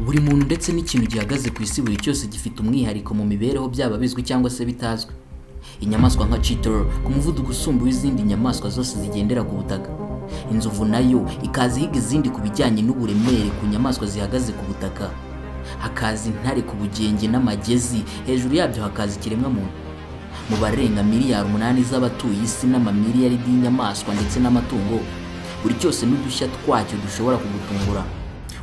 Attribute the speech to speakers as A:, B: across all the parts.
A: Buri muntu ndetse n'ikintu gihagaze ku isi, buri cyose gifite umwihariko mu mibereho, byaba bizwi cyangwa se bitazwi. Inyamaswa nka cheetah ku muvuduko usumba uw'izindi nyamaswa zose zigendera ku butaka, inzovu nayo ikaza ihiga izindi ku bijyanye n'uburemere ku nyamaswa zihagaze ku butaka, hakaza intare ku bugenge n'amagezi, hejuru yabyo hakaza ikiremwamuntu. Mu barenga miliyari 8 z'abatuye isi n'amamiliyaridi y'inyamaswa ndetse n'amatungo, buri cyose n'udushya twacyo dushobora kugutungura.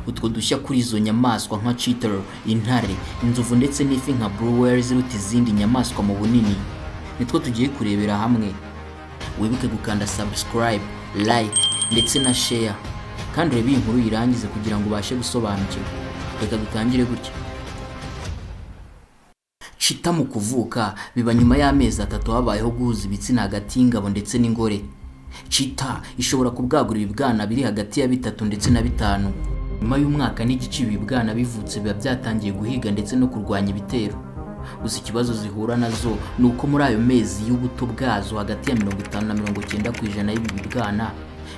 A: Utwo dushya kuri izo nyamaswa nka cheetah, intare, inzovu ndetse n'ifi nka blue whale ziruta izindi nyamaswa mu bunini, nitwo tugiye kurebera hamwe. Wibuke gukanda subscribe, like ndetse na share, kandi urebe iyi nkuru uyirangize kugira ngo ubashe gusobanukirwa. Reka dutangire gutya. Cheetah mu kuvuka biba nyuma y'amezi 3 habayeho guhuza ibitsina hagati y'ingabo ndetse n'ingore. Cheetah ishobora kubwagura ibibwana biri hagati ya bitatu ndetse na bitanu. Nyuma y'umwaka n'igice ibibwana bivutse, biba byatangiye guhiga ndetse no kurwanya ibitero. Gusa ikibazo zihura nazo ni uko muri ayo mezi y'ubuto bwazo, hagati ya 50 na 90% y'ibi bibwana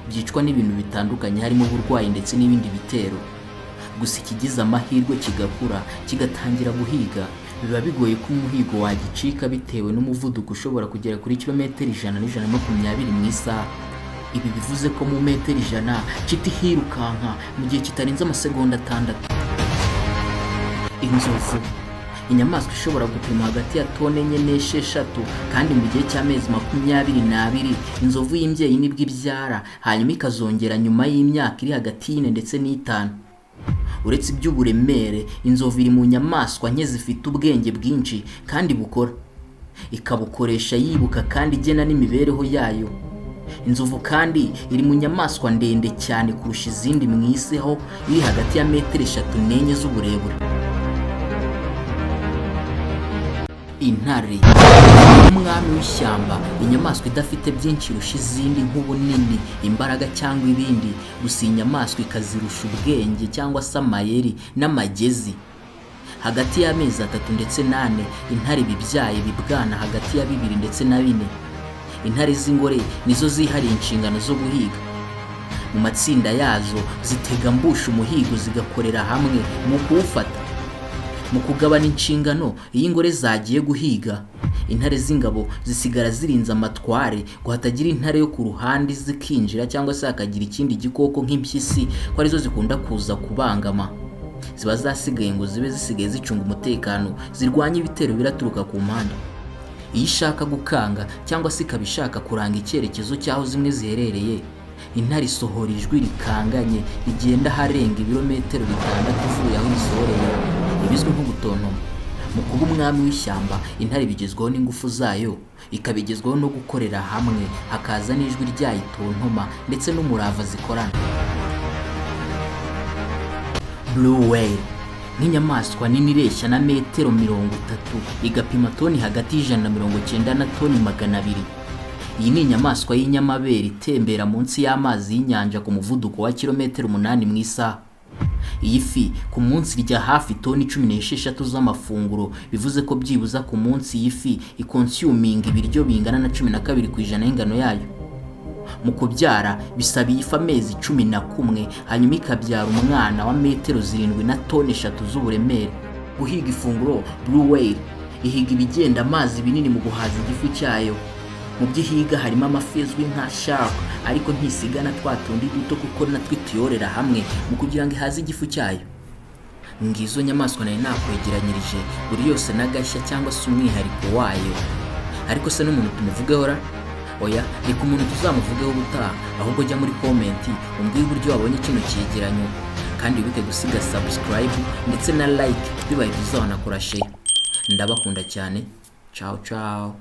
A: byicwa n'ibintu bitandukanye, harimo uburwayi ndetse n'ibindi bitero. Gusa ikigize amahirwe kigakura kigatangira guhiga, biba bigoye ko umuhigo wagicika bitewe n'umuvuduko ushobora kugera kuri kilometero 100 n'120 mu isaha. Ibi bivuze ko mu metero 100 cheetah ihirukanka mu gihe kitarenze amasegonda 6. Inzovu, inyamaswa ishobora gupima hagati ya tone 4 n'esheshatu, kandi mu gihe cy'amezi 22 inzovu y'imbyeyi nibwo ibyara, hanyuma ikazongera nyuma y'imyaka iri hagati y'ine ndetse n'itanu. Uretse iby'uburemere, inzovu iri mu nyamaswa nke zifite ubwenge bwinshi kandi bukora, ikabukoresha yibuka kandi igena n'imibereho yayo. Inzovu kandi iri mu nyamaswa ndende cyane kurusha izindi mu isi, aho iri hagati ya metero 3 n'enye z'uburebure. Intare, umwami w'ishyamba, inyamaswa idafite byinshi irusha izindi nk'ubunini, imbaraga cyangwa ibindi, gusa iyi nyamaswa ikazirusha ubwenge cyangwa se amayeri n'amagezi. Hagati y'amezi 3 ndetse n'ane intare iba ibyaye ibibwana hagati ya bibiri ndetse na bine. Intare z'ingore nizo zihariye inshingano zo guhiga. Mu matsinda yazo zitega ambush umuhigo, zigakorera hamwe mu kuwufata. Mu kugabana inshingano, iyo ingore zagiye guhiga, intare z'ingabo zisigara zirinze amatware ngo hatagira intare yo ku ruhande zikinjira, cyangwa se hakagira ikindi gikoko nk'impyisi, ko arizo zikunda kuza kubangama. Ziba zasigaye ngo zibe zisigaye zicunga umutekano, zirwanya ibitero biraturuka ku mpande. Iyo ishaka gukanga cyangwa se ikaba ishaka kuranga icyerekezo cy'aho zimwe ziherereye, intare isohora ijwi rikanganye rigenda aharenga ibirometero 6 uvuye aho risohoreye, ibizwi nko gutontoma. Mu kuba umwami w'ishyamba, intare bigezwaho n'ingufu zayo, ikabigezwaho no gukorera hamwe, hakaza n'ijwi ryayo itontoma ndetse n'umurava zikorana. Blue whale, nk'inyamaswa nini ireshya na metero 30, igapima toni hagati y'190 na toni 200. Iyi ni inyamaswa y'inyamabere itembera munsi y'amazi y'inyanja ku muvuduko wa kilometero 8 mu isaha. Iyi fi ku munsi irya hafi toni 16 z'amafunguro, bivuze ko byibuza ku munsi iyi fi iconsuminga ibiryo bingana na 12% y'ingano yayo. Mu kubyara bisaba iyi fi amezi 11, hanyuma ikabyara umwana wa metero 7 na toni 3 z'uburemere. Guhiga ifunguro, blue whale ihiga ibigenda amazi binini mu guhaza igifu cyayo. Mu byo ihiga harimo amafi azwi nka shark, ariko ntisigana twa tundi duto kuko natwo ituyorera hamwe mu kugira ngo ihaze igifu cyayo. Ngizo nyamaswa nari nakwegeranyirije, buri yose n'agashya cyangwa se umwihariko wayo. Ariko se n'umuntu tumuvugeho ra? Oya, reka umuntu tuzamuvugeho ubutaha. Ahubwo jya muri comment umbwire uburyo wabonye kino cyegeranyo, kandi wibuke gusiga subscribe ndetse na like, bibaye byiza wanakora share. Ndabakunda cyane. Ciao ciao.